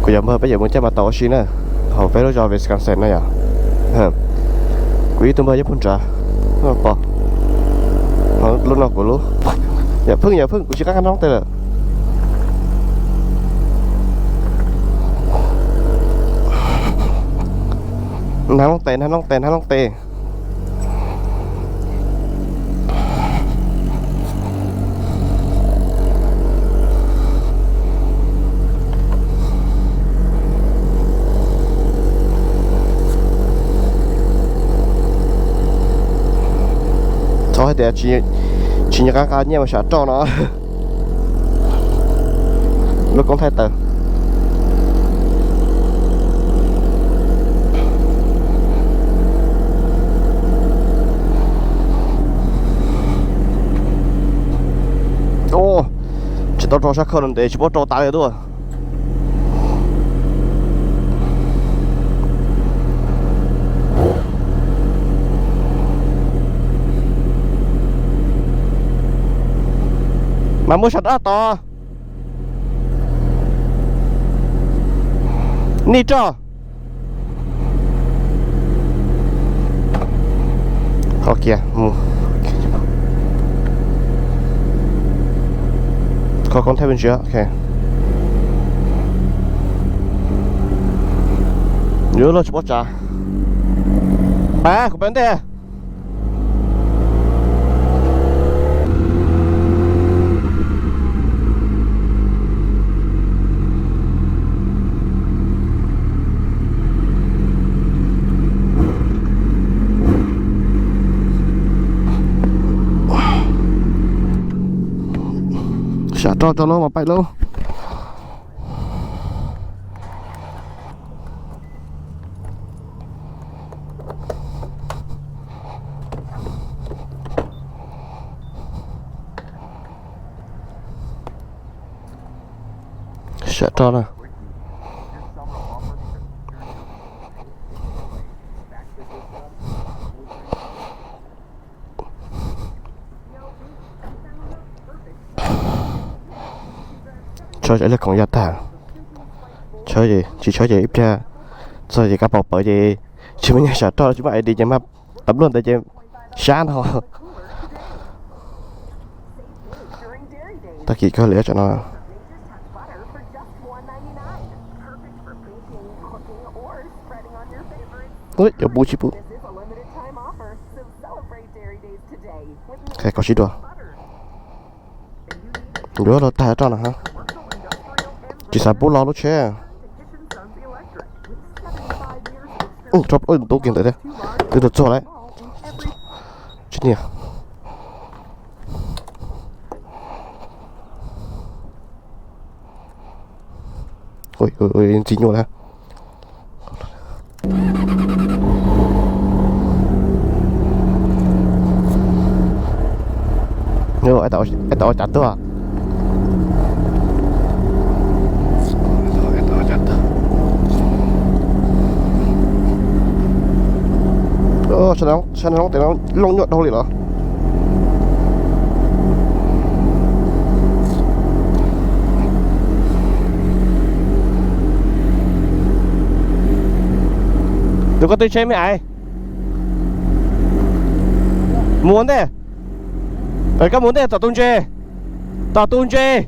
Kuv yog npawg peb yuav mus caij mas tau ua si na, hauv peb lub zos Wisconsin na yom. Kuv ib tug npawg nyob puag nrad, pom lub no kuv lub. Yam pheej yam pheej kuv tsis qab qab noob tes lawm. Nag loob tes, nag loob tes, nag loob tes. Txhob hais tias tsis nco qab nqa nyiaj mus sam roj no. Lub koob thaij taws. Tsis tau rau sab khau no ntev tsis paub rau tas li tuaj. Mas muab sab dab tod. Nij roj. Qhov kiag mus. Kho koob thaij me ntsis, ok. Yuav luag tsis paub tsav. Pab kuv pab ntej. Sam roj tso lauj, mas pais lauj. Sam roj na. Tshawb ib leeg khoom yaj tag. Tshawb ces tsis tshawb ces ib pliag txog ces kab pom pawv ces tsis muaj nyiaj sam roj tsis muaj I D ces mas tab luaj ntawd ces sab no. Tag kis kawg li tsam no. Cov pub tsis pub. Koj sib dua. Yuav los tag roj no ha. Tsis xav pub los lub tsheb. Rau ntub kiag ntawd thiab. Twb tuaj txog lawm. Tsis niam. Ntxim nyuaj na. Tab tom ua cas tuaj. Sab no tes looj nyuaj dhau li los. Tus koj twb tsheb me ais. Mus ua ntej. Koj mus ua ntej tom tus ntses. Tom tus ntses.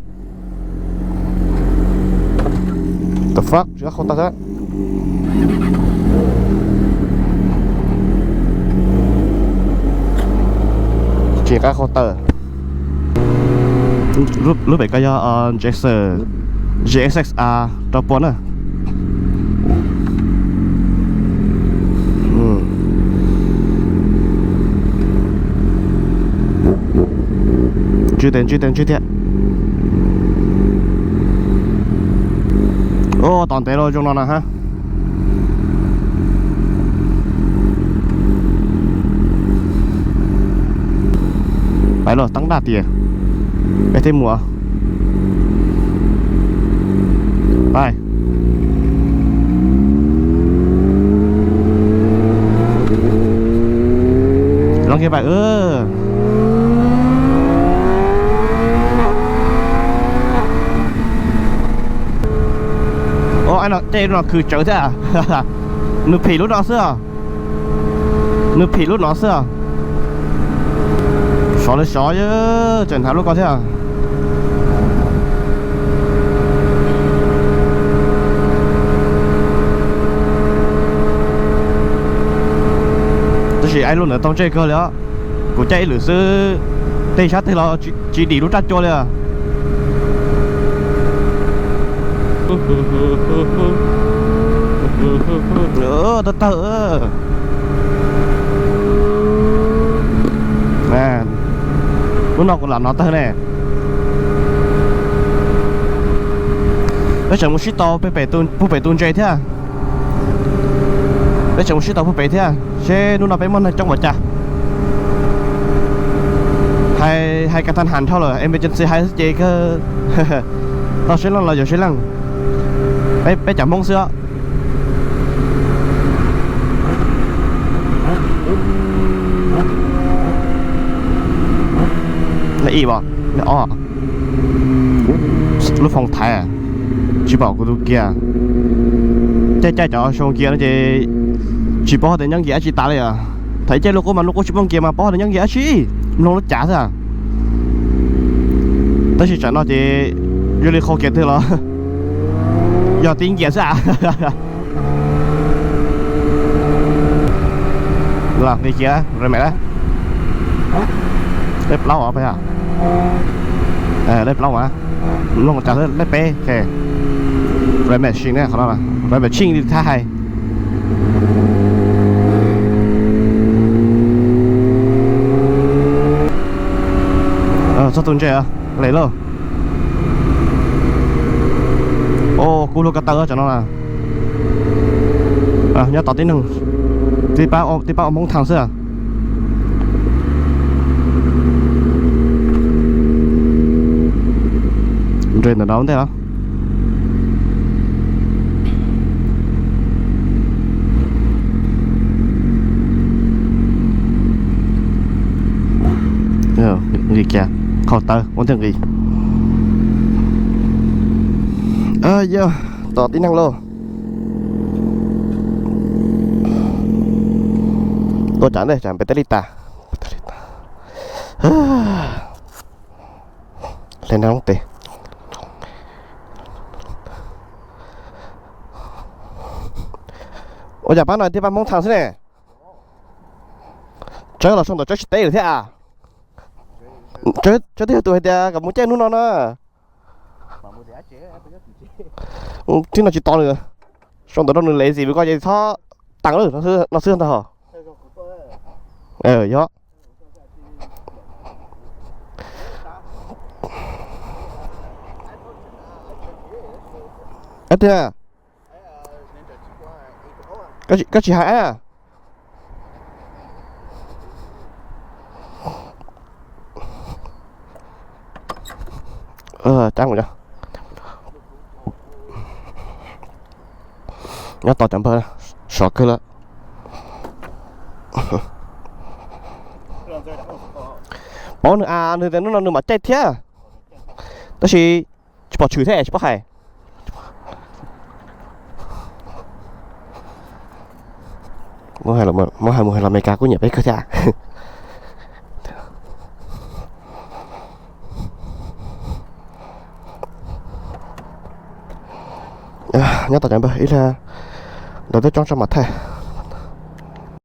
The fuck, tsis qab qhau taws thiab. Tsis qab qhau taws. Lub pem ko yog Jaxxer G X X R rau pua na. Ntswj tiag, ntswj tiag, ntswj tiag. Ua tom ntev los zoo no na ha. Pais los tab daj tias. Peb thiaj mus. Pais. Loob kiag pais. Ua Caij lub no khwv tsawv thiab. Nws phim lub no xwb. Nws phim lub no xwb. Sov li sov, tseem hnav lub ko thiab. Tab sis aib lub ntawd tau ntsej kawg li os. Kuv caij ib lwm xwb, tej sab teg los tsis dim lub raj cua li. Tawg tawg. Lub no kuv lam nov tawg ne. Peb tseem mus sib tau puag pem tus ntses thiab. Peb tseem mus sib tau puag pem thiab seb hnub no peb muaj neeg coob npaum cas. Hais, hais kas tag ham dhau lawm, emergency hais xwb ces kawg. Tau seb leej los yuav seb leej. Peb, peb cov Hmoob xwb os. Leej ib os, leej ob. Lub phone thaiv, tsis pom kuv tus kiag. Caij caij cov xyoo kiag no ces tsis paub tias nyob nkias dab tsi tas li os. Thaum caij lub qub mas lub qub tsis paub nkias mas paub tias nyob nkias dab tsi, mloog lub cav xwb. Tab sis tsam no ces yuav li qhau kiag twg los yog tib nkias xwb. Los nqis kiag, rau me na. Lej plaub os, lej plaub mas, mloog cas lej peb, rau me tsheej ne, qhov no rau me tsheej li thab hais. Txog tus ntses, lem lauj. Os, kub hlua ko taw tsam no na. Nyob tos tib neeg, tib pab ua Hmoob thaaj xwb. Nres ntawm no ntej os. Nqis kiag, qhau taw ua ntej nqis. Yog, tos tib neeg lauj. Tuaj tsam ntej tsam pem teb li tas. Hle nab loob tes. Ua cas pab no tib pab Hmoob thaaj xwb ne? Tsawb los sau ntawm tsawb tsis teb lawm thiab. Tsawb twb yog tus hais tias kom mus caij hnub no na. Thib no tsis tos nws, sau ntawm rau nws lazy vim ko ces txhob tas lawm, no xwb ntag hos. Yog. Tiag, koj tsis hais. Nyob tos cov npawg, sov kawg lawm. Paub nws a, nws tias hnub no nws mam caij thiab, tab sis tsis pom tshwm thiab tsis paub hais. Muab hais mus hais los Amelikas kuj nyiam peb kawg thiab. Nyob tos cov npawg ib lag, lawv twb tsoob tso mam thaij.